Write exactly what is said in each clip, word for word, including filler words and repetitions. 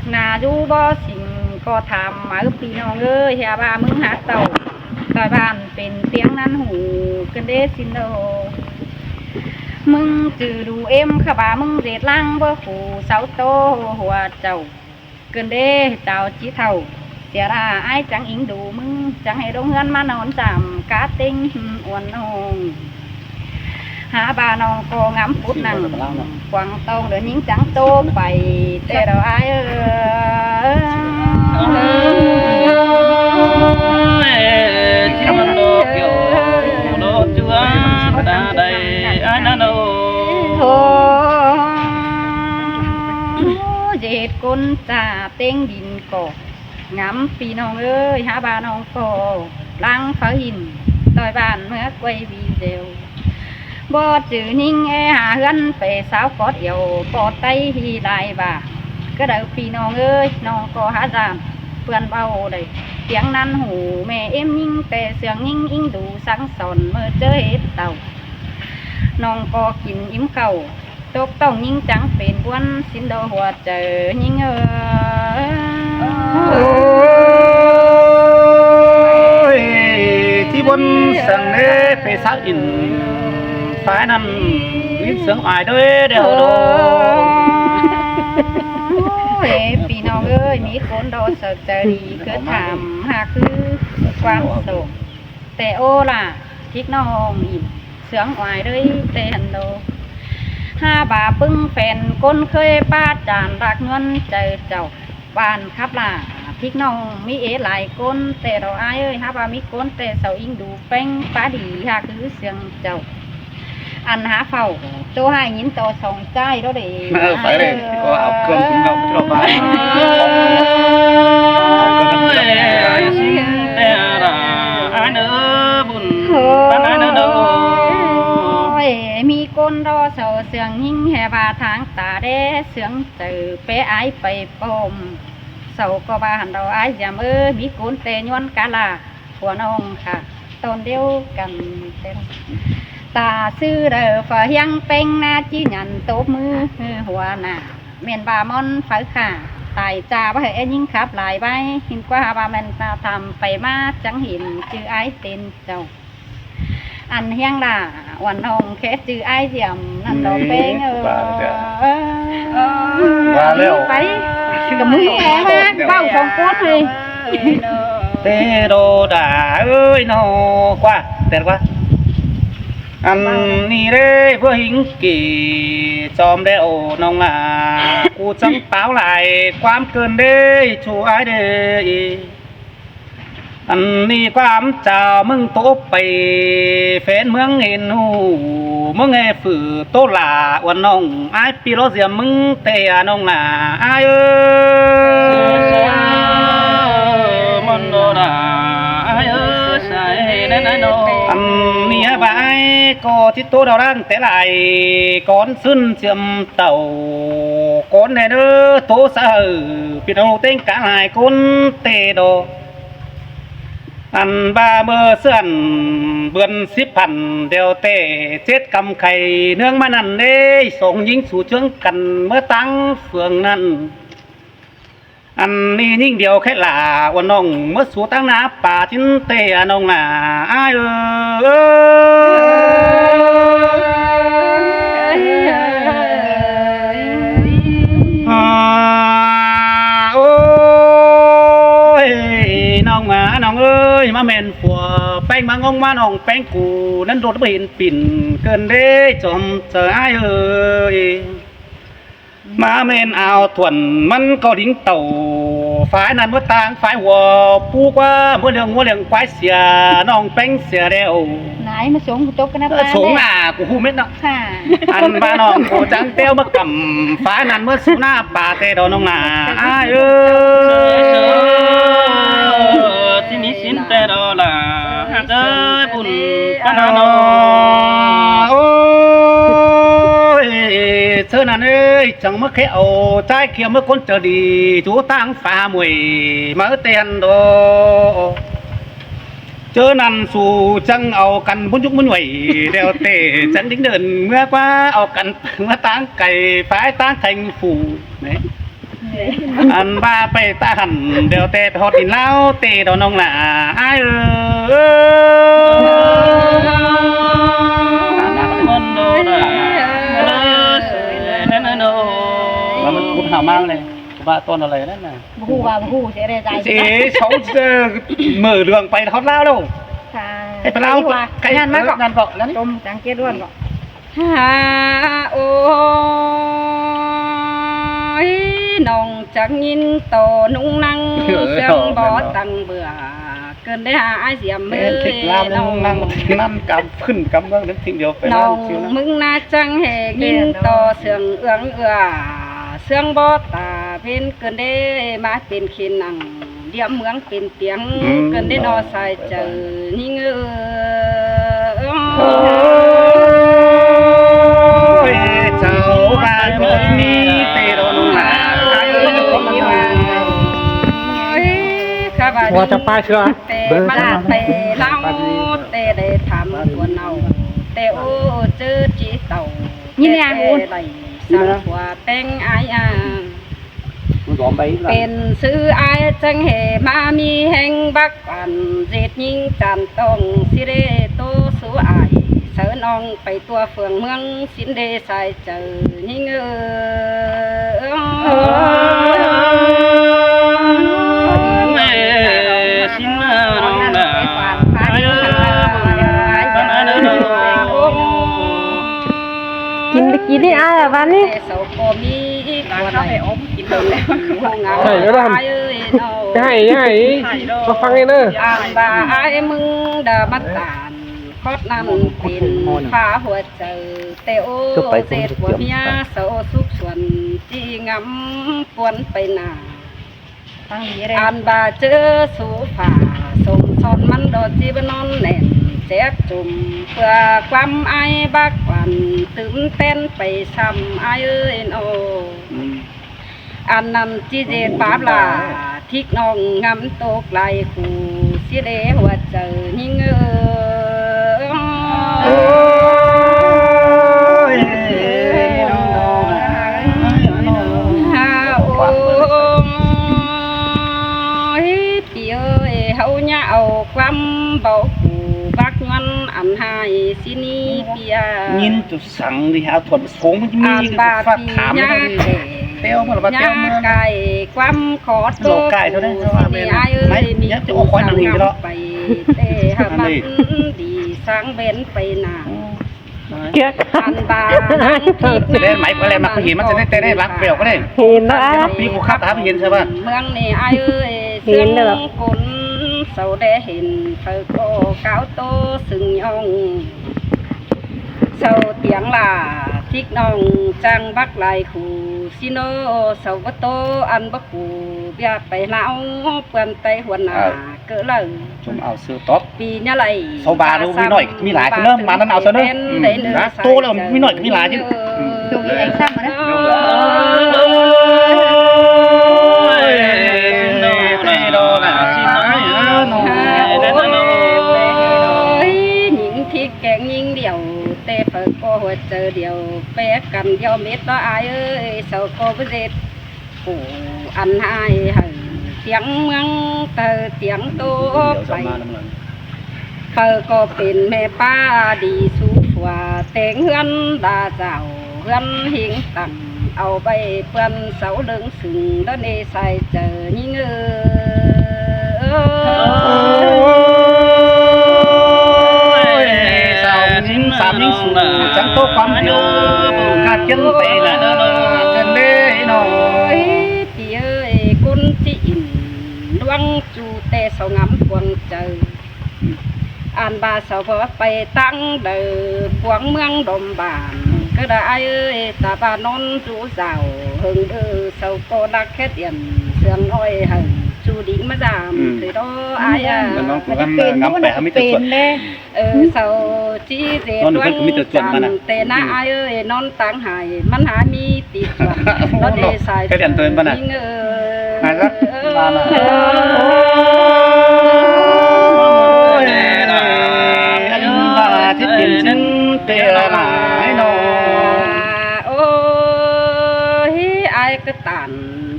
ꞌNa dú bók ꞌsịn ꞌcọ tham máư ꞌpi ꞌnọng ới, hả ꞌva ꞌmứng hák tảu ꞌtoi bản pên piếng ꞌnặn ꞌhụ ꞌcợn đé ꞌsịn đô. ꞌMứng ꞌchư đu ꞌếm khả ꞌva ꞌmứng ꞌdệt ꞌláng báu phủ sáu tô hua chảu. ꞌCợn đé chảu ꞌchí thảu, sia ꞌva ải chắng ính đu ꞌmứng, chắng hê ꞌlống ꞌhướn ꞌmá ꞌnón dăm cá ꞌtếng uôn ꞌnọng. Hả ꞌva ꞌnọng ꞌcọ ngắm phút nẳng quảng tông đớ ꞌnhính chắng tô pay, ꞌtẹ đỏ ải ới. Ôi, ôi, ôi, ôi, ôi, ôi, ôi, ôi, ôi, ôi, ôi, ôi, ꞌdệt ꞌcốn ta ꞌtếng đin ꞌcọ ngắm ꞌpi ꞌnọng ới, hả ꞌva ꞌnọng ꞌcọ ꞌláng pháư hên ꞌtoi bản ꞌmứa quay video. Bók ꞌchư ꞌnhính é hả ꞌhướn pay sáo cót yau ꞌpọ ꞌTáy ꞌhị lai ꞌva. ꞌCọ đaư ꞌpi ꞌnọng ới, ꞌnọng ꞌcọ hả dản ꞌpươn báu đảy piếng ꞌnặn ꞌhụ, ꞌmẹ ꞌếm ꞌnhính ꞌtẹ siêng ꞌnhính ính đu sắng son ꞌmưa ꞌchớ hết tảu. ꞌNọng ꞌcọ kin ím khảu tốc tỏng ꞌnhính chắng pên ꞌbuôn ꞌsịn đô hua chaư ꞌnhính ới. Ôi, ꞌchí ꞌbuôn săng ꞌnê pay sáo ỉn phái ꞌnặn, ím siêng ải đới đeo đô. Ôi, ꞌpi ꞌnọng ới, ꞌmí ꞌcốn đô saư chaư đi ꞌcứ tham hả ꞌcứ quan sông. ꞌTẹ ố lả, thík ꞌnọng ỉn siêng ải đới ꞌtẹ hẳn đô. Hả ꞌva ꞌpứng phen ꞌcốn khới ꞌpá chản đắc ꞌnguôn chaư chảu. Bản khắp lả, thík ꞌnọng ꞌmí ế lai ꞌcốn ꞌtẹ đỏ ải ới, hả ꞌva ꞌmí ꞌcốn ꞌtẹ sau ính đu ꞌpéng ꞌpá đi hả ꞌcứ siêng chảu. Ăn hả phảu, ꞌtố ꞌhại ꞌnhính tô song ꞌchái đô đê. Ơ, phải đây, có áo cơm cũng đọc cho bà. Ôi, ꞌmí ꞌcốn đô sau siêng ꞌnhính hả ꞌva tháng ta đé siêng chaư pé ải pay pom. Sau ꞌcọ ꞌva hẳn đô ải dăm ới, ꞌmí ꞌcốn ꞌtẹ ꞌnguôn cá lả. Phua ꞌnọng khả, tón điêu căn ꞌtẹ. Ta ꞌsứ đaư phả hiếng ꞌpéng ꞌná ꞌchí nhẳn tốp ꞌmứ hua nả. ꞌMen ꞌva ꞌmón pháư khả, tai ꞌchạ ꞌva hảư é ꞌnhính khắp lai ꞌvái, hên ꞌquá hả ꞌva ꞌmen ta tham pay ꞌmá chắng hên ꞌchư ải tên chảu. Ăn hiếng lả, uôn ꞌnọng khé ꞌchư ải dăm ꞌnặn đô ꞌpéng ới. Ơ, ꞌva ꞌlẹo. Pay, ꞌcọ ꞌmứ hả ꞌva, báu song ꞌcốn ới. ꞌTẹ đô đả ới ꞌnọ, ꞌquá, ꞌtẹt ꞌquá. Ăn ꞌnị đé ꞌpưa hính kỉ chom đé ổ ꞌnọng lả, ꞌcú chắng páo lai ꞌquám ꞌcợn đé, ꞌchu ải đé. Ăn ꞌnị ꞌquám chảu ꞌmướng tố pay phén ꞌmướng hên ꞌhụ, ꞌmướng ê phủ ꞌtố lả uôn ꞌnọng ải ꞌpi ló diêm ꞌmướng ꞌtẹ ꞌnọng lả ải ới. Ăn ꞌnị hả ꞌva ải ꞌcọ ꞌchí tố đao ꞌláng ꞌtẹ lai, cón ꞌsứn chiêm tảu, cón ꞌnê ꞌnớ tố sa hảư ꞌpi ꞌnọng ꞌtếng cá lai cón ꞌtẹ đô. Ăn ꞌva ꞌmưa ꞌsứ ăn bươn síp hẳn đeo ꞌtẹ chết căm khay ꞌnướng ꞌmá ꞌnặn đé, song ꞌnhính sú ꞌchướng căn ꞌmứa ꞌtáng phường ꞌnặn. Ăn ꞌnị ꞌnhính điêu khé lả uôn ꞌnọng ꞌmứa sú ꞌtáng ꞌná pả ꞌchín ꞌtẹ ꞌnọng lả ải ới. À, ôi, ꞌnọng à, ꞌnọng ơi, ꞌmá ꞌmen phua ꞌpéng ꞌmá ꞌngóng ꞌmá ꞌnọng ꞌpéng cu ꞌnặn đột bới hên pỉn ꞌcợn đé chom chaư ải ới. ꞌMá ꞌmen ao thuần ꞌmắn ꞌcọ đính tảu phái ꞌnặn ꞌmứa ꞌtáng phái hua pú ꞌquá ꞌmứa ꞌliệng ꞌngúa ꞌliệng ꞌquái sia ꞌnọng ꞌpéng sia đeo. Nái ꞌmá sống cu tốc ꞌnớ. Ơ, sống à, cu ꞌhụ mết ꞌnớ. Ăn ꞌva ꞌnọng ꞌcọ chắng ꞌteo ꞌmá căm phái ꞌnặn ꞌmứa sú ꞌná pả ꞌtẹ đô ꞌnọng à. Ải ới. Ơ, ꞌchí ꞌmí sín ꞌtẹ đô lả. Hák ơi, bun ꞌpá ꞌnặn ꞌnọ. Ôi, ꞌchớ ꞌnặn ới, chắng ꞌmá khé au ꞌchái kiêm ꞌmá cốn chaư đi, dú ꞌtáng phả muối máư ꞌtẹn đô. ꞌChớ ꞌnặn sú chắng au căn ꞌmún dúc ꞌmún nhuảy, đeo ꞌtẹ chắng đính đơn ꞌmứa ꞌquá au căn ꞌmứa ꞌtáng cay phái ꞌtáng thành phủ. Nế. Ăn ꞌva pay ta hẳn, điêu ꞌtẹ ꞌhọt đin ꞌláo ꞌtẹ đó ꞌnọng lả ai ơ. Và ꞌmắn cút hào mang này, ꞌva ꞌtọn ꞌnọ ꞌlẹ ꞌnặn ꞌnạ. ꞌBu ꞌhụ, ꞌva ꞌbu ꞌhụ, ꞌsớ đe dai. ꞌSớ sau ꞌsớ ꞌmự đường pay ꞌhọt ꞌláo đâu. Hê, pay ꞌláo. Ê, ꞌhụ ꞌva. Cái ngăn mắc ꞌcọ. Ngăn ꞌcọ, ngăn. Tôm chắng kiết luôn ꞌcọ. Hả, ôi, ꞌnọng chắng ꞌnhính ꞌto ꞌnung ꞌnăng, ꞌsướng bók tẳng bươn. Cơn đé hả ai diệm ới, ꞌnọng ꞌnung ꞌnăng, ꞌnặn cắm khửn cắm ꞌmướng đến thính điêu pay ꞌnọng ꞌnăng ꞌmứng ꞌná chắng hê ꞌnhính ꞌto ꞌsướng ương ưa, ꞌsướng bók ta pên cơn đé ꞌmá pên khên nẳng. Điếm ꞌmướng pên tiếng, cơn đé ꞌnọ sai chaư ꞌnhính ơi. Ôi, chảu ꞌva ꞌcốn ꞌmí ꞌtẹ đó ꞌnọng lả. Ôi, khá ꞌva ꞌnhính ꞌtẹ ꞌmắn ꞌtẹ ꞌláo, ꞌtẹ đảy tham cuôn ꞌnọng, ꞌtẹ ꞌô ꞌchớ ꞌchí tảu. ꞌNhính ꞌnẹ ꞌtẹ đảy sắng khua ꞌpéng ai a. Pên sư ai chắng hê ꞌmá ꞌmí ꞌhéng bác quan ꞌdệt ꞌnhính chăn tong ꞌsứ đê ꞌtố sú ai. Saư ꞌnọng pay tua phường ꞌmướng ꞌsín đê sai chaư ꞌnhính ơi. Kín đi, kín đi, ai ꞌva ꞌnị. Sau ꞌcọ ꞌmí ꞌquá đảy ốm kín đảy. Hảy ꞌnớ đăm. Hảy, hảy. Có phăng đi ꞌnớ. Ăn ꞌva ai ꞌmứng đa ꞌmắn tản. Khót ꞌnặn pên phá hua chaư. ꞌTẹ ꞌô ꞌdệt ꞌquá ꞌmía sau súc suôn ꞌchí ngắm cuôn pay nả. Ăn ꞌva ꞌchớ sú phả sôm son ꞌmắn đó ꞌchí báu ꞌnón nẻn chép chum. ꞌPưa ꞌquám ai bác quan tứm ꞌtén pay sắm ai ơi ꞌnọ. Ăn ꞌnặn ꞌchí ꞌdệt báp lả thík ꞌnọng ngắm tốc lai khu ꞌsứ đê hua chaư ꞌnhính ơi. Ôi, ôi, ꞌpi ơi, ꞌháu ꞌnhá au ꞌquám báu khu bác ꞌnguôn ăn ꞌhại ꞌsứ ꞌnị ꞌpi a. ꞌNhính ꞌchu săng đi hả thuần sống chứ ꞌmí ăn ꞌva phát ꞌpi thám ꞌnhá đấy. Kẻ ꞌteo ꞌmưa là ꞌva ꞌteo ꞌmưa. Cai ꞌquám khó ꞌtố cai thôi đấy, khu ꞌsứ ꞌnị ai ơi, ꞌmí ꞌchu khói nắng hình đó. Pay ꞌtẹ hả ꞌmắn đi sáng bên pay nả. Kiếc. Ăn ꞌva ꞌnặn thík ꞌnặn. Đen máy của em mà không nhìn, ꞌmắn sẽ đen, đen, đen, bác bèo có đen. Hên đó. Ăn ꞌpi khu khắp hả hên sao ꞌva. ꞌMướng ꞌnị ai ơi, hên đó. ꞌSướng cốn sau đé hên, phaư ꞌcọ cáo ꞌtố ꞌsướng ꞌnhọng. Sau tiếng lả thík ꞌnọng chăng bác lai khu ꞌsứ ꞌnọ, sau báu ꞌtố ăn bác khu ꞌviạk pay ꞌláo ꞌpươn tay huôn nả. Cớ ꞌlạ. Chum au sư tốc. ꞌPi ꞌnhá lai. Sau ba đu ꞌmí ꞌnọi ꞌmí lai ꞌnớ, ꞌmá ꞌnặn au sau ꞌnớ. Đen, đen, đen, đó, tô là ꞌmí ꞌnọi ꞌmí lai chứ. Ôi, ôi, ôi. Ôi, ꞌnhính thík keng ꞌnhính điêu, ꞌtẹ phaư ꞌcọ hua chaư điêu, pé căn điêu mết đó ai ơi, sau ꞌcọ báu ꞌdệt. Phủ ăn ꞌhại hảư tiếng ꞌmướng ꞌtẹ tiếng ꞌtố pay. Phaư ꞌcọ pên ꞌme ꞌpa đi sú phua, teng ꞌhướn đa dảo ꞌhướn ꞌhính tẳng, au ꞌvạy ꞌpươn sau ꞌlớng sưng đó ꞌnị sai chaư ꞌnhính ơi. Ôi, sau ꞌnhính sắm ꞌnhính su chắng ꞌtố ꞌquám điêu, cát kiến pay nả, cơn đé ꞌnọ. Ôi, ꞌpi ơi, cốn ꞌchí ỉn ꞌluống ꞌchu ꞌtẹ sau ngắm cuông chaư. Ăn ꞌva sau báu pay tẳng đaư cuông ꞌmướng đom bản, ꞌcọ đa ai ơi, ta ꞌva ꞌnón dú dảo hơng đơ, sau ꞌcọ đắc khét yên sương ꞌnọi hảư ꞌchu đính ꞌmá dăm. Thế đó ai à. Ngắm pay hả ꞌmí ꞌchu chuôn. Ơ, sau ꞌchí ꞌdệt ꞌluống chăm ꞌtẹ ꞌnạ ai ơi, ꞌnón tẳng hảư ꞌmắn hả ꞌmí ti chuôn. Nó đe sai. Cái điện thoại ꞌmắn à? Ơ. Ai lắm. Ôi, anh ba thít tiền xin tê là ai nó. Ôi, ai ꞌcọ tản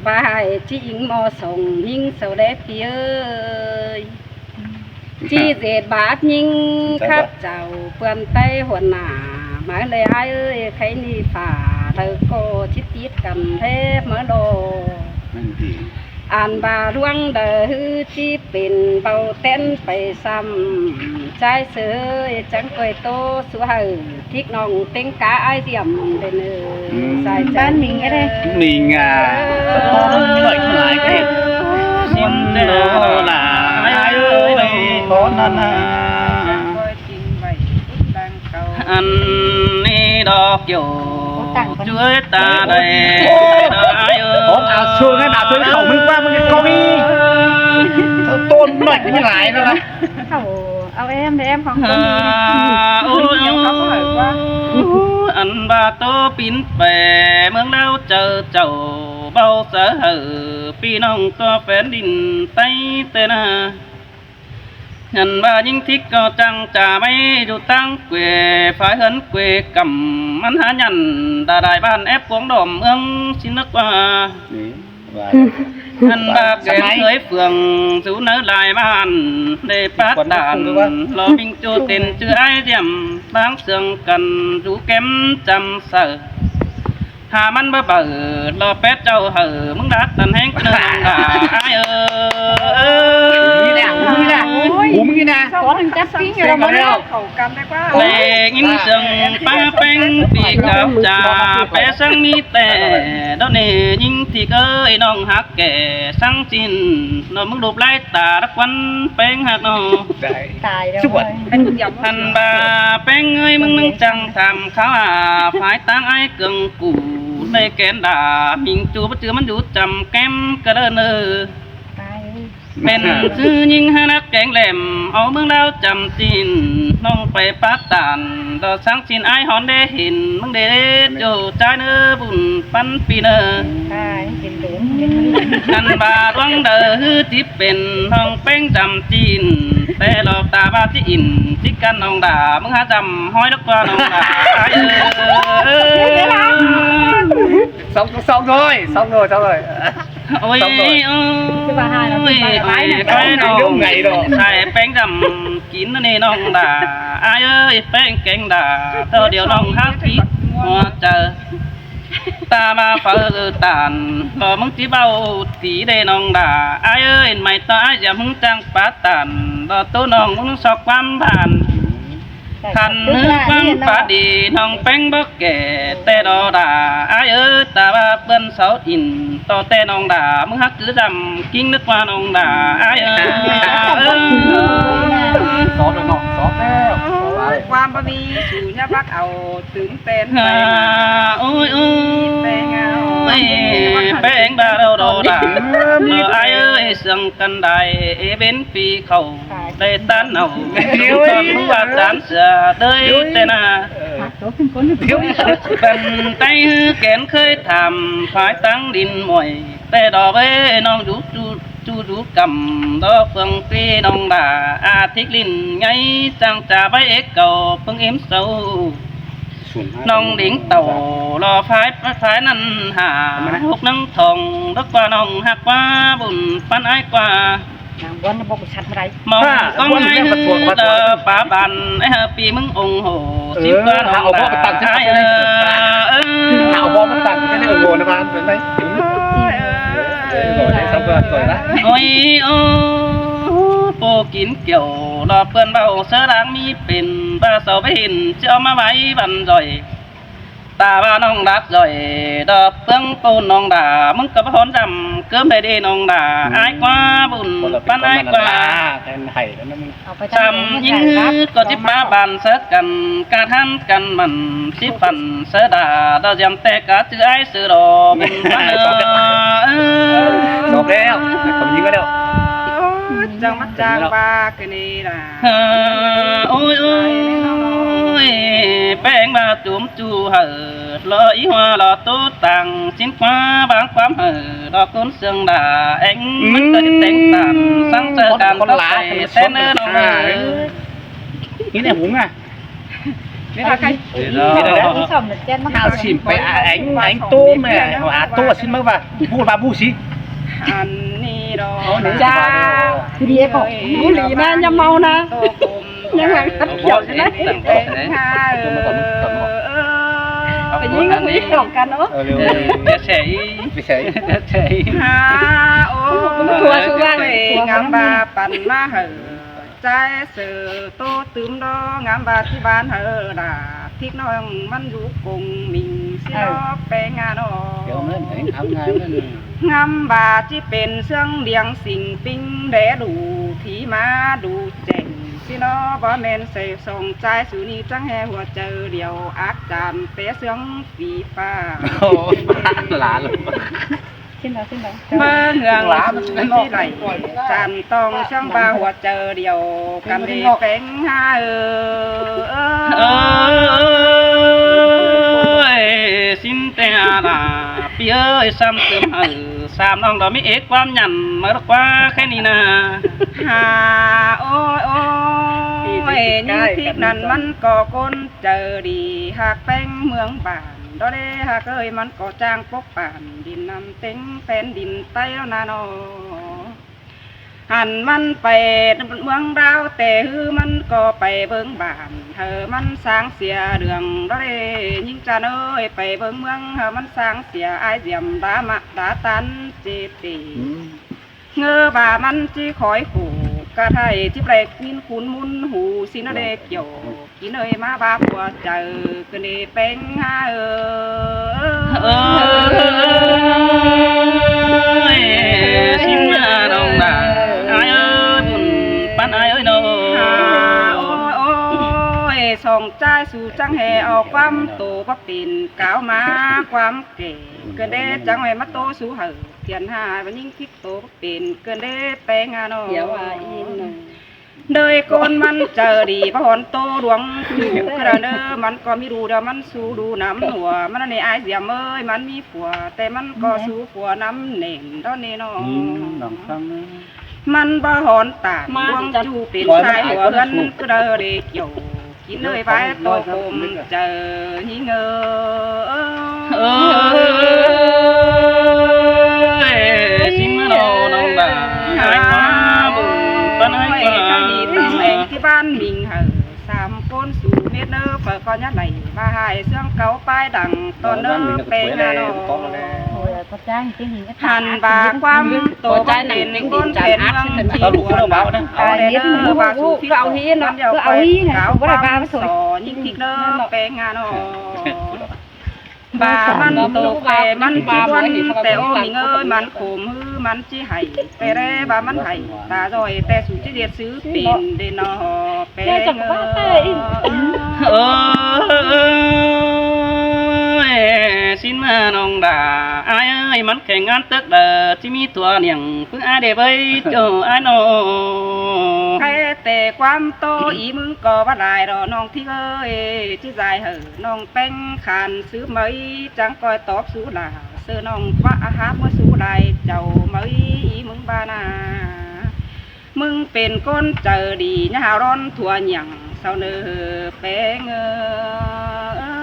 Pay ꞌchí ính ꞌmo sông ꞌnhính sau đé ꞌpi ơi. ꞌChí ꞌdệt bát ꞌnhính khắp chảu ꞌpươn ꞌTáy ꞌhuôn nả. Máư ꞌlới ải ơi, khay ꞌnị phả đaư ꞌcọ ꞌchí tít căn ꞌhế máư lo. Ăn ꞌva ꞌluống đaư ꞌhứ ꞌchí pên báu tén pay sam. ꞌChái ꞌsớ ꞌchắng ꞌcoi ꞌtố sú hảư thík ꞌnọng ꞌtếng cá ải ꞌdiệm đê ꞌnớ. Sai ꞌchắng. Bán mình cái đây. Mình à. Con lợn ngoài cái. Xin đô là ai ơi, con ăn à. Ăn đi đo kiểu chuối ta đây. Ôi, ôi. Ai ơi. Ôi, áo sương ấy, áo sương khẩu mình qua, mình có đi. Tôn lợn như này đó. Khẩu Au em để em không có gì. À, ôi, ôi, ôi, ăn ba tô pín pè mương đao chờ chầu bao giờ hở pi nong có phén đinh tay tên à. Ngăn ba những thích có trăng trà bay dù tăng quê phái hấn quê cầm ăn há nhăn đà đài ban ép cuống đỏ mương xin nước qua. Ăn ba kén ới phường dú nớ lai ban để pát đàn lo minh chu tên chư ái diệm báng sương cần dú kém chăm sở. Hà măn bơ bờ lo pét châu hở mứng đát tần hén cư nông đà ai ơ. Ui, ui, ui. Ui, ui, ui. Có thằng chắc xính rồi mà. Lê ngin sương pa peng pi kap cha pe sang mi te. Đó nè, nhìn thì cơ nong hak kẻ sang chin. Nó mưng đục lai ta đắc quán peng hak nó. Tài rồi. Hăn ba peng ơi mưng mưng chăng tham kháo à. Phải tăng ai cưng củ. Lê kén đà. Mình chu bất chư mắn dụ chăm kem cơ đơn ơ. Tài ơi. Pên sư nhính há nắc kéng lẻm, ók ꞌmướng đao chăm tin, ꞌnọng pay pák tản, đo sáng chin ái hón đé hên, ꞌmướng đé đét dô chái ꞌnớ bun păn pi ꞌnớ. Ăn ba ꞌluống đaư ꞌhứ típ pên, ꞌnọng péng chăm tin, té lo ta ba tí in, tí căn ꞌnọng đà, ꞌmướng há chăm, hói lốc qua ꞌnọng đà. Ai ơi. Xong, xong rồi, xong rồi, xong rồi. Ôi, ôi, ôi, ôi, ôi, ôi, sai péng dăm kín ꞌnớ ꞌnọng đà. Ai ơi, péng kéng đà, tơ điêu ꞌnọng hák tí, hoa chơ. Ta ba phở tản, lo ꞌmướng tí báu tí đê ꞌnọng đà. Ai ơi, mày tơ ai dám hứng chăng pá tản, lo tố ꞌnọng ꞌmướng sọc quám bản. Khăn ꞌhứ quăng pá đi ꞌnọng péng bớc kẻ té đo đà. Ai ơi, ta ba bươn sáu in to té ꞌnọng đà. ꞌMướng hắc cứ dăm kính nước qua ꞌnọng đà. Ai ơi. Xóm rồi nó, xóm đấy. Ôi, qua ba mi, chú nhá bác áo tứng tên. À, ôi, ôi, ôi, péng ba đâu đo đà. Ai ơi, sương căn đài, ê bên phi khẩu. Đê tán ꞌnọng, ôi, con ꞌmướng ba tán sửa đơi tên à. Ôi. Cần tay ꞌhứ kén khơi tham, phái tăng đin muội, té đo bê ꞌnọng dú, dú, dú, dú cầm, đo phương phi ꞌnọng đà, à, thích linh ngay, chăng chả bái ế cầu, phương im sâu. ꞌNọng đính tàu, lo phái, phái năn hả, hốc nâng thòng, đốc qua ꞌnọng hạc qua, bùn păn ái qua. Nang ꞌbuôn bốc sắt ꞌmá đảy. Mong con ái ꞌhứ đơ pá bàn, ái hơ pi ꞌmướng ủng hộ. Xin qua ꞌnọng đà ái ơ. Hảo bom bắt tặng cái này ủng hộ nó bán bên đây. Rồi, đấy, xong rồi, rồi đấy. Ôi, ô, bố kín kiểu, lo bươn báu sớ đáng mi pên, ba sau bế hên, chớ ꞌmá bái bắn rồi. Ta ba ꞌnọng đát doi, đo ꞌpướng pôn ꞌnọng đà, ꞌmướng cắp hón dăm, cớm đê đê ꞌnọng đà, ái qua bùn, păn ái qua. Chăm ính ꞌhứ ꞌcọ chip ba bàn sớ căn, ca than căn mẳn, chip phần sớ đà, đo diệm té cá chư ái sư đo, bùn păn ơ. Sộp đéo, không dính vào đâu. Chăng mắc chăng ba cái này là. Ôi, ôi, péng ba chum chu hảư, lo í hoa lo tố tàng, chín khóa báng quám hảư, lo cốn sương đà, éng mứt tơ chít téng tàn, sáng sơ càn tóc tày, tén ơ nong ơ. Cái này húng à? Mết ꞌva khay. Đi đó. Đi đó. Đi sỏm nó chén nó hao. Hao sỉm pay, à, anh, anh tô mẹ, hao tô sỉm mớ ꞌva. Bú ꞌva bú sỉ. Ăn đi đó. Ôi, chà. Đi đi, ꞌcọ. Bú lỉ na, nhắm máu na. Nhắm máu. Ôi, nhắm máu. Pay ꞌnhính ꞌcọ căn ꞌnớ. Ờ, ꞌliu. Chia sẻ đi. Chia sẻ đi. Chia sẻ đi. Ha, ôi, tua su ꞌva. Ôi, ngắm ꞌva păn ꞌmá hảư. Chai sư tô tứm đó ngắm ꞌva ꞌchí ꞌván hảư đa. Thík ꞌnọng ꞌmắn dú công minh ꞌsịn đó pay ꞌnga nó. Kiểu nó phải thắng ngay đó nè. Ngắm ꞌva ꞌchí pên ꞌsướng điêng sing pinh đé đủ thí ꞌmá đủ chẻng ꞌsịn đó. Báu ꞌmen say song chai su ꞌnị chắng ꞌhế hua chaư điêu ác cham té ꞌsướng phi pha. Ôi, lá lắm. Xin lỗi, xin lỗi. Bơ ngươn lắm, ꞌsứ ꞌchí đảy chăn tong ꞌsướng ꞌva hua chaư điêu căn đi pay ꞌnga ơ. Ôi, xin té hả là, pi ơi, sam tưm hảư, sam ꞌnọng đó ꞌmí ế ꞌquám nhẳn, ꞌmá ꞌlọ ꞌquá khen đi na. Hả, ôi, ôi, ꞌnhính thík ꞌnặn ꞌmắn ꞌcọ ꞌcốn chaư đi, ꞌhặc ꞌpéng ꞌmướng bản, đó đế ꞌhặc ơi, ꞌmắn ꞌcọ chang pốc bản đin ꞌnặm têng phén đin ꞌTáy ꞌlẹo na nó. Hẳn ꞌmắn pay ꞌmướng đao té ꞌhứ ꞌmắn ꞌcọ pay ꞌbớng bản, hảư ꞌmắn sáng sia đường đó đế ꞌnhính chăn ơi, pay ꞌbớng ꞌmướng hảư ꞌmắn sáng sia ải diêm đá mạ đá tán chê tỉ. Ngơ ꞌva ꞌmắn ꞌchí khói khổ, ꞌcọ thái ꞌchí pay ꞌnhính khún ꞌmún hủ ꞌsịn nó đế kiểu. Kin ơi ꞌmá ꞌva hua chaư ꞌcọ đi pay ꞌnga ơ. Ôi, xin ꞌnọng đa, ải ơi, bun păn ải ơi nó. Hả, ôi, ôi, song chai su chắng ꞌhế au ꞌquám tô báu pên cáo ꞌmá ꞌquám kẻ. ꞌCọ đế chắng ꞌhế ꞌmá tô su hảư thiên hả, ꞌva ꞌnhính thík tô báu pên ꞌcọ đế pay ꞌnga nó. Đới ꞌcốn ꞌmắn chaư đi báu hón tô đuống chủ, ꞌcọ đa ꞌnớ ꞌmắn ꞌcọ ꞌmí đu đa ꞌmắn su đu nắm nua, ꞌmắn ꞌnị ải diêm ơi, ꞌmắn ꞌmí phua, té ꞌmắn ꞌcọ su phua nắm nẻn đó ꞌnị nó. ꞌMắn báu hón tản đuống chủ pên sai hua ꞌhướn, ꞌcọ đa đế kiểu. Kin ơi ꞌva tô cốm chaư ꞌnhính ơ. Ôi, xin ꞌnọng đa, ải ꞌquá bun păn ải ꞌquá. Ôi, ꞌcọ đi tong eng ꞌchí ꞌván mình hảư, sam ꞌcốn su mết ꞌnớ, pơ ꞌcọ nhá đảy ꞌva hại ꞌsướng cáu pay đăng tón ꞌnớ pay ꞌnga nó. Hẳn ꞌva ꞌquám tô báu pên ꞌcốn pên ꞌmướng ꞌchí hua nẳng, au đé ꞌnớ ꞌva su thík ꞌcọ ꞌcọ đéo pay cáo ꞌquám so ꞌnhính thík ꞌnớ pay ꞌnga nó. ꞌVa ꞌmắn tô pay ꞌmắn ꞌchí ꞌquám té ơ ꞌmí ngơi ꞌmắn khốm ꞌhứ ꞌmắn ꞌchí hảy, té đé ꞌva ꞌmắn hảy ta ꞌdội té su ꞌchí ꞌdệt sứ pên đế nó pay ꞌnga. Ôi, xin ꞌnọng đa, ải ơi, ꞌmắn khéng ꞌngán tớc đa, ꞌchí ꞌmí tua niêng ꞌpứng ải đế ꞌvới ꞌchọ ải nó. Khay té ꞌquám tô ꞌí ꞌmứng ꞌcọ ꞌva lai đó ꞌnọng thík ơi, ꞌchí dai hảư ꞌnọng ꞌpéng khan sứ ꞌmới chắng ꞌcoi tóp su đa, ꞌsớ ꞌnọng ꞌquá háp ꞌmá su lai chảu ꞌmới ꞌí ꞌmứng ꞌva na. ꞌMứng pên ꞌcốn chaư đi, nhá hao đón thua nhẳng, sau ꞌnớ pay ꞌnga ơ.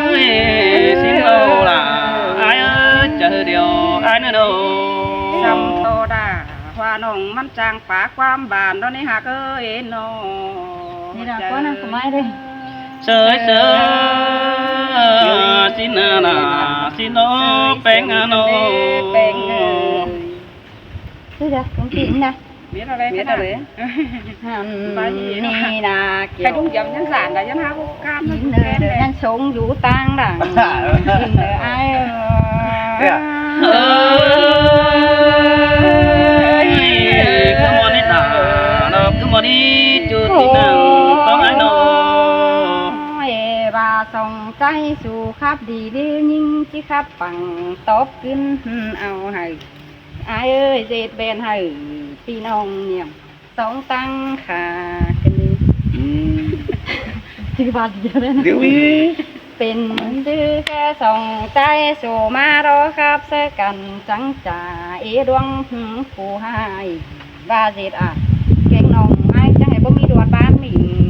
Ôi, xin ꞌnọng đa, ải ơi, chaư điêu, ải ꞌnớ nó. Sắm tô đa, hua ꞌnọng ꞌmắn chang pá ꞌquám bản đó ꞌnị ꞌhặc ơi nó. ꞌNị đa, ꞌquá ꞌnặn ꞌcọ ꞌmá đê. Sới sới, xin ꞌnọng đa, xin ꞌnọng pay ꞌnga nó. Pay ꞌnga. Thế đa, công ty ꞌnị đa. Biết rồi đấy, biết rồi đấy. Hẳn ꞌnị đa, khay kiểu đúng giấm nhân sản là nhân hao cam nó kin ꞌnớ đê, nhân sống dú tang đẳng. Kin ꞌnớ ải ơ. Ơi, cứ món đi tả, nó cứ món đi, chú tí năng, có ải nó. Ôi, ꞌva song chai su khắp đi đế ꞌnhính ꞌchí khắp păng tóp kin au hảư. Ải ơi, ꞌdệt ꞌvén hảư ꞌpi ꞌnọng niêng song tang khả kin đi. Chứ ꞌva đi đê. Điêu ꞌí. Pên ꞌsứ khe song chai su ꞌmá đó khắp ꞌsớ căn chắng chả ế đuống phủ hại. ꞌVa ꞌdệt à, keng ꞌnọng ải chắng hảư báu ꞌmí đuột ꞌván mình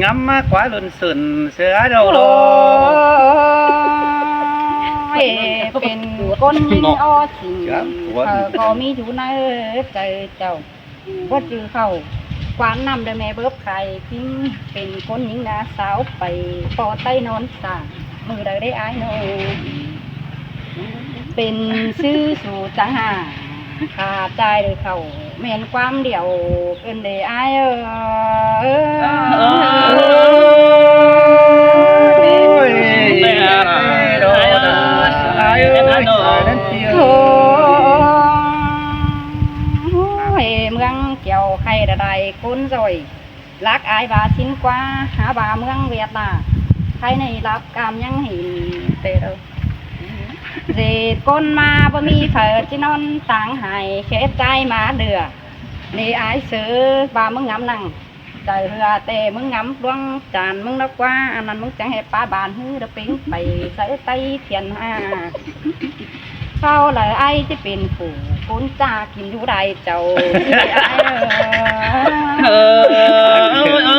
ngắm má ꞌquá ꞌlun sưn sia ai đâu đó. Ôi, pên ꞌcốn ꞌnhính ó chinh, chả buồn. Thở có mi dú nơ trời chầu. Bớt chư khẩu, quán năm đời mẹ bớp khai kinh, pên ꞌcốn ꞌnhính đã sáo pay, pọ tay non sảng, mưa đời đấy ai nô. Pên sư su chắng hà, khả trai đời khẩu, mên quam điệu, pên đề ai ơ. Ôi, ai ơi, ai ơi, ai ơi. Ôi, ꞌmướng Kiẻo khay đã đảy ꞌcốn rồi. Lác ai ba xin qua, hả ba ꞌmướng Việt Nam. Khay này lặp cam nhăng hỉn tê đâu. Dệt ꞌcốn ma bơ mi phở ꞌchí non táng hài khép chai má đửa. Nê ai sớ ba ꞌmướng ngắm năng. Chảy hưa tê ꞌmướng ngắm ꞌluống chàn ꞌmướng nó ꞌquá, ăn năn ꞌmướng chắng hê pá bàn hứ đa pính pay sớ tay thiện ha. Sau lở ai ꞌchí pên phủ, ꞌcốn cha kim dú đảy chầu, ꞌchí ai ơ. Ơ, ơ, ơ,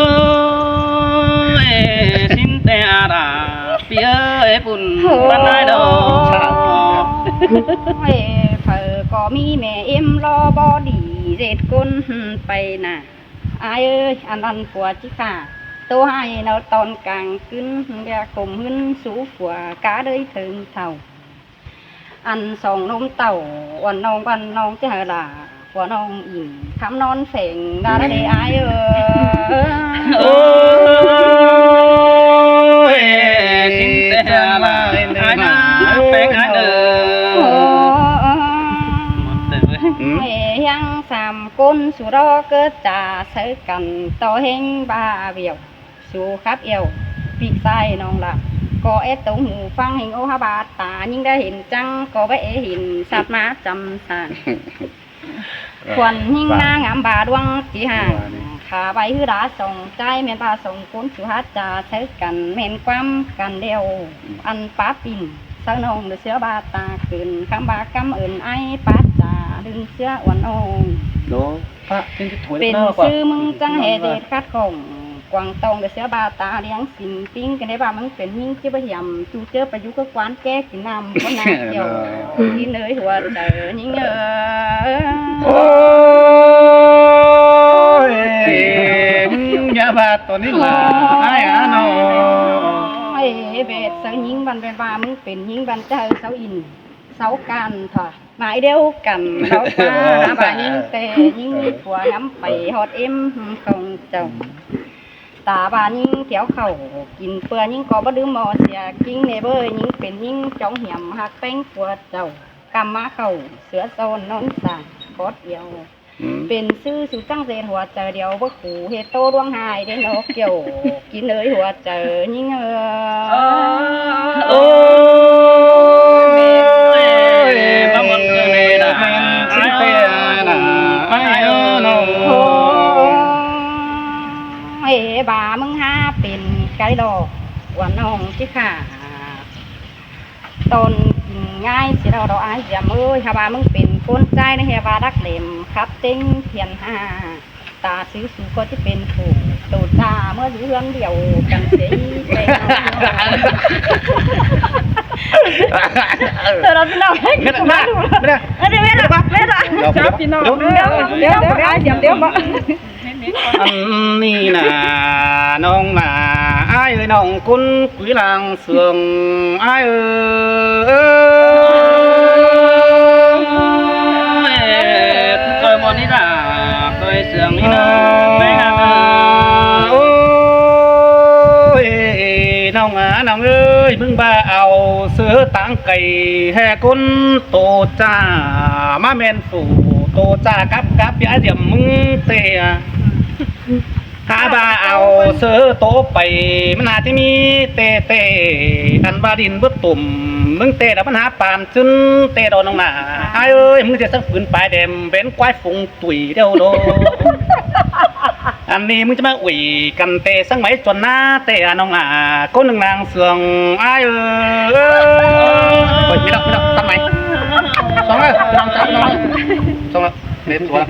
ê, xin tê à đà, phi ơ, ê, pun, bát nai đâu. Ôi, phở có mi mẹ em lo bó đi, dệt ꞌcốn pay nà. Ai ơi, ăn ăn phua ꞌchí khả. Tô hai nó tòn cang ꞌcứn, bia khôm hứn sú phua cá đới thơm thầu. Ăn song nôm tàu, uan nong uan nong ꞌchí hả là phua nong ỉn khắm non phèng đa đa đê ai ơ. Ôi, xin tê là ai na phèng ai đơ. Ơ, ơ, ơ. Ê, hiăng sam ꞌcốn su đó cơ chả sớ căn to hên ba biểu su khắp yêu. Phị sai nong là có é tống hù phăng hình ô hả ba ta nhưng đã hên chăng có bé é hên sạt má chăm sàng. Khuôn hinh na ngắm ba đuông chỉ hàng. Khả bay hư đá sông, chai mên ba sông ꞌcốn su hả chả sớ căn mên quăm căn đeo. Ăn pá pin, sớ nong đứa sứa ba ta cơn khám ba căm ơn ai pá chả đừng sứa uốn ong. Đó. Pên sư ꞌmướng chắng hê dệt khát khổng, quảng tông đứa sứa ba ta liếng xin pính, cái đấy ba ꞌmướng pên ꞌnhính chứ bá hiểm, chu chớ pa dú cơ quan ké kí năm, có nà kiểu, đi nơi hùa chớ ꞌnhính ơ. Ôi, nhà ba tổ ꞌnhính là ai hả nó. Ôi, bệt sớ ꞌnhính băn bên ba ꞌmướng pên ꞌnhính băn chớ sáo in, sáo can thọ. Mái đeo cắn đau ta, hả ba ꞌnhính tê, ꞌnhính phua ngắm pay hót êm không chồng. Ta ba ꞌnhính thiáu khẩu, kin pưa ꞌnhính có bá đứ mò sia, king nê bơi ꞌnhính pên ꞌnhính chóng hiểm hạc ꞌpéng phua chầu. Căm má khẩu, sứa son non sàng, cót yêu. Pên sư su chắng dệt hùa chớ điêu bá khủ, hê tô đuông hai đê nó kiểu, kin ơi hùa chớ ꞌnhính ơ. Ôi, ôi, ba món cái này là ai ơ, ai ơ, nó. Ôi, ba ꞌmướng hả pên cái lò, uốn ong ꞌchí khả. Tòn kin ngai sia đau đau ai diam ơi, hả ba ꞌmướng pên ꞌcốn chai ꞌnị hả ba đắc lêm khắp têng thiên hà. Ta sư su có ꞌchí pên phủ, tổ ta ꞌmứa dú hươn điêu căn sế pên. Tớ đó pin nào? Mết à, mết à, mết à. Mết à, mết à. Chào pin nào? Điêu, điêu, điêu, ai diam điêu bá. Ăn ꞌnị nà, nong nà, ai ơi nong ꞌcốn quí lăng sương, ai ơi. Ôi, món đi nà, tôi sương đi nà, bé hả nà. Ôi, nong à, nong ơi, ꞌmướng ba au sớ táng cày hè ꞌcốn tổ cha, má men phủ tổ cha cắp cắp bia diệm ꞌmướng tê à. Hả ba au sớ tổ pay ꞌmắn hả ꞌchí ꞌmí tê tê. Ăn ba đin bớt tủm ꞌmướng tê đã ꞌmắn hả pàn chưn tê đó nong nà. Ai ơi, ꞌmướng tê sắp phưn pái đêm bến quái phung tủi đeo đô. Ăn ꞌnị ꞌmứng ꞌchí ꞌmá ꞌuổi căn ꞌtẹ ꞌsướng ꞌmạy chuôn ꞌná ꞌtẹ ꞌnọng ꞌnạ, ꞌcốn ꞌnưng ꞌnáng sương ai ơi. Ôi, ꞌmí ꞌnọng, ꞌmí ꞌnọng, tắt máy. Song ơi, ꞌmí ꞌnọng, chắp ꞌnọng ơi. Song ơi, mệt quá.